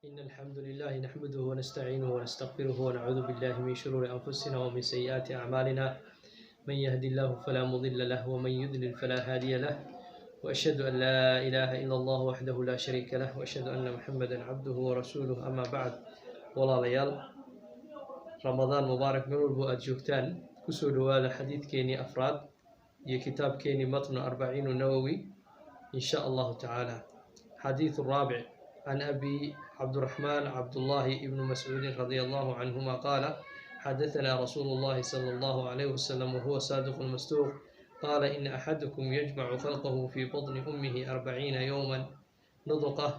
إن الحمد لله نحمده ونستعينه ونستغفره ونعوذ بالله من شرور أنفسنا ومن سيئات أعمالنا، من يهدي الله فلا مضل له ومن يضلل فلا هادي له، وأشهد أن لا إله إلا الله وحده لا شريك له، وأشهد أن محمدا عبده ورسوله. أما بعد، walaalayaal، Ramadaan mubaarak meel walbo aad joogtaan. Kusoo dhowaada xadiidkeenii afraad iyo kitaabkeenii Matnu Arbaciinu Nawowi in sha Allahu tacaala. Xadiidu raabic: can Abi Cabdiraxmaan Cabdullaahi ibnu Mascuudin radia Allahu canhuma qaala: xadahanaa rasuulu llahi sala Allahu calayh wasalam wahuwa saadiqu lmasduuq, qaala: ina axadakum yajmacu khalqahu fii batni ummihi 40 yowman nudqah,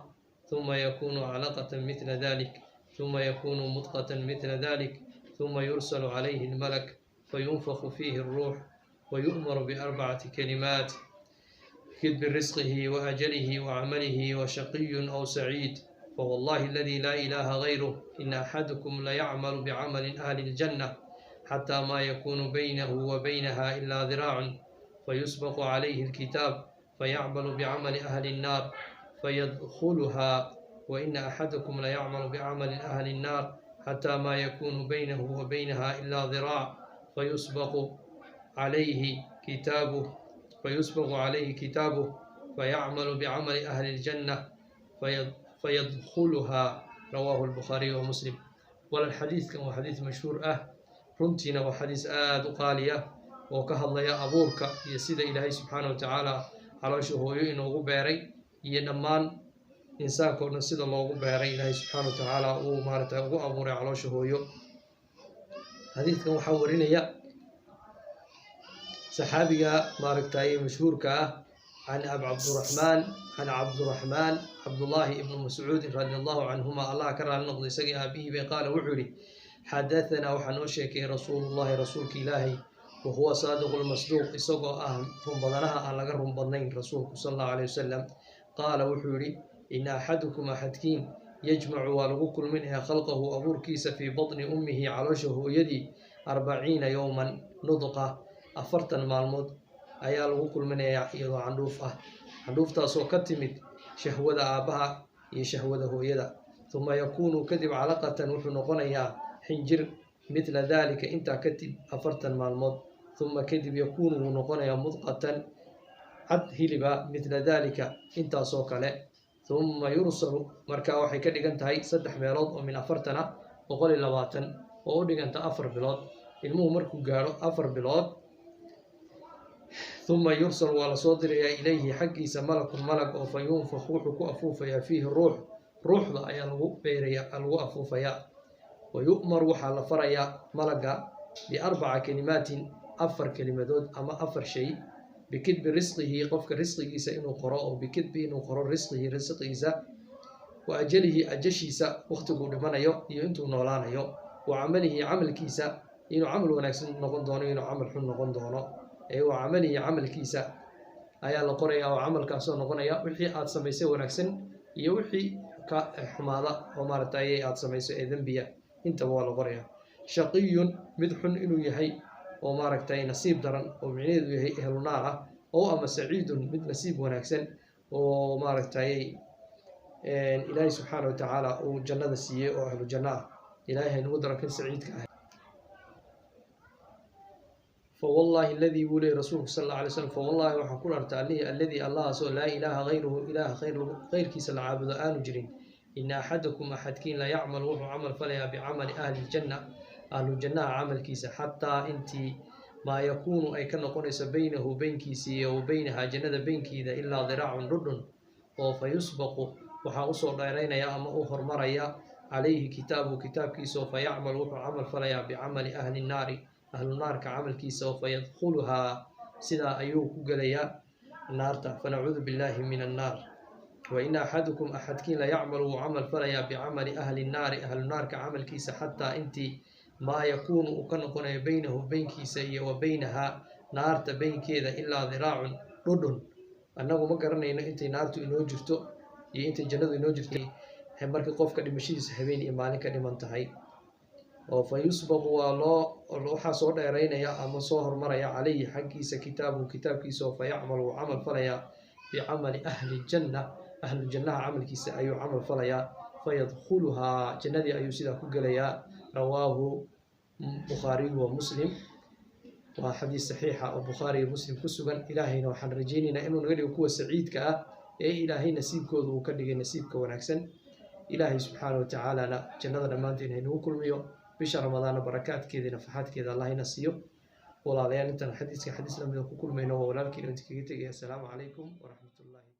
huma yakunu calaqatan midla dalik, huma yakunu mudqatan midla dalik, huma yursalu calayhi almalak fayunfaku fiihi alruux, wayu'maru biarbacati kalimaat: bikatbi risqihi waajalihi wacamalihi, washaqiyun aw saciid. Fawallahi aladi laa ilaaha gayruh, ina axadakum layacmalu bicamali ahli اljanna xataa ma yakunu baynahu wa baynaha ilaa diraacun, fayusbaqu calayhi alkitaab fayacmalu bicamali ahli اnnaar fayadkhuluha, waina axadakum layacmalu bicamali ahli اnnaar xataa ma yakunu baynahu wa baynaha ilaa diraac, fayusbaqu calayhi kitaabuh fayacmalu bicamali ahli اljanna fayadkhuluhaa. Rawaahu Albukhaariy wa Muslim. Walal, xadiidkan waa xadiid mashhuur ah, runtiina waa xadiis aada u qaaliya oo ka hadlaya abuurka iyo sida Ilaahay subxaana wa tacaala caloosha hooyo inoogu beeray, iyo dhammaan insaanka o dhan sida loogu beeray, Ilaahay subxaana wa tacaala uu maaragtay ugu abuuray caloosha hooyo. Xadiidkan waxaa warinaya saxaabiga maaragtay mashhuurka ah, can ab Cabduraxmaan, can Cabduraxmaan Cabdullaahi ibnu Mascuudin radi Allahu canhuma, Allah ka raali noqdo isagii aabihii bay, qaala wuxuu yihi: xadahanaa, waxaa noo sheekayay, rasuulullahi, rasuulka Ilaahay, wahuwa saadiqu lmasduuq, isagoo ah run badanaha aan laga run badnayn rasuulku sala Allahu alayh wasalam. Qaala wuxuu yihi: ina axadukum, axadkiin, yajmacu, waa lagu kulminayaa, khalqahu, abuurkiisa, fii batni ummihi, caloosha hooyadii, 40 yowman nudqa, 40 maalmood ayaa lagu kulminayaa iyadoo candhuuf ah, candhuuftaasoo ka timid shahwada aabbaha iyo shahwada hooyada. Huma yakuunu, kadib, calaqatan, wuxuu noqonayaa xinjir, midla daalika, intaa kadib 40 maalmood. Huma, kadib, yakuunu, wuu noqonayaa, mudqatan, cad hiliba, midla daalika, intaasoo kale. Huma yursalu, markaa waxay ka dhigan tahay saddex meelood oo min 40 ah, 120, oo u dhiganta 4 bilood. Ilmuhu markuu gaadho 4 bilood, huma yursal, waa lasoo dirayaa, ilayhi, xaggiisa, malakun, malag, oo fa yunfakhu, wuxuu ku afuufayaa, fiihi ruux, ruuxda ayaa lagu beeraya, lagu afuufayaa. Wa yu'mar, waxaa la farayaa malaga, biarbaca kelimaatin, afar kelimadood ama afar shay: bikatbi risqihi, qofka risqigiisa inuu qoro, oo bikatbi, inuu qoro, risqihi, risqigiisa, wa ajalihi, ajashiisa, waqtiguu dhimanayo iyo intuu noolaanayo, wa camalihi, camalkiisa, inuu camal wanaagsan noqon doono, inuu camal xun noqon doono. Ee wa camalihi, camalkiisa ayaa la qorayaa, oo camalkaasoo noqonaya wixii aad samaysay wanaagsan iyo wixii ka xumaada oo maaragtay aad samaysay ee dembiya, intaba waa la qorayaa. Shaqiyun, mid xun inuu yahay oo maaragtay nasiib daran, oo micnaheedu yahay ehlu naar ah, oo ama saciidun, mid nasiib wanaagsan oo maaragtay Ilaahay subxaana wa tacaala uu jannada siiyey oo ahlu janno ah. Ilaahay haynagu daro kan saciidka ah. Fawallahi aladii, buu leeyay rasuulku sal Alla alay slam, fawallahi, waxaan ku dhaartay allihii, alladii, Allahaasoo, laa ilaaha hayruhu, ilaah khayr keyrkiisa la caabudo aanu jirin, ina axadakum, axadkiin, la yacmalu, wuxuu camal falayaa, bicamali ahli ljanna, ahlu jannaha camalkiisa, xataa intii, maa yakuunu, ay ka noqonayso, baynahu, beynkiisa, iyo wa baynahaa, jannada beynkeeda, ilaa diraacun, dhudhun, oo fa yusbaqu, waxaa usoo dheeraynaya ama u hormaraya, calayhi kitaabu, kitaabkiisa, oo fa yacmal, wuxuu camal falayaa, bicamali ahli nnaari, ahlu naarka camalkiisa, oo fa yadkhuluhaa, sidaa ayuu ku gelayaa naarta. Fanacuudu billahi min annaar. Wa ina axadukum, axadkiin, la yacmalu, wuu camal falayaa, bicamali ahli nnaari, ahlu naarka camalkiisa, xataa intii, maa yakuunu, uu ka noqonayo, baynahu, beynkiisa, iyo wa baynahaa, naarta beynkeeda, ilaa diraacun, dhudhun. Annagu ma garanayno intay naartu inoo jirto iyo intay jannadu inoo jirto markii qofka dhimashadiisa habeen iyo maalin ka dhiman tahay. Oo fa yusbaqu, waa loo, waxaa soo dheeraynaya ama soo hormaraya, calayhi, xaggiisa, kitaabu, kitaabkiisa, oo fa yacmal, wuu camal falayaa, bicamali ahli ljanna, ahlu jannaha camalkiisa ayuu camal falayaa, Fayadkhuluhaa, jannadii ayuu sidaa ku gelayaa. Rawaahu Bukhaariyu wa Muslim. Waa xadiis saxiixa oo Bukhaari iyo Muslim ku sugan. Ilaahayna waxaan rajaynaynaa inuu naga dhigo kuwa saciidka ah ee Ilaahay nasiibkooda uu ka dhigay nasiibka wanaagsan. Ilaahay subxaana wa tacaalana jannada dhammaanteen haynagu kulmiyo. Bisha Ramadaana barakaadkeeda iyo nafaxaadkeeda Allah ina siiyo. Walaalayaal, intaan xadiiska xadiis lamida ku kulmayno, waa walaalkiin inta kaga tegaya. Asalaamu calaykum waraxmatullahi.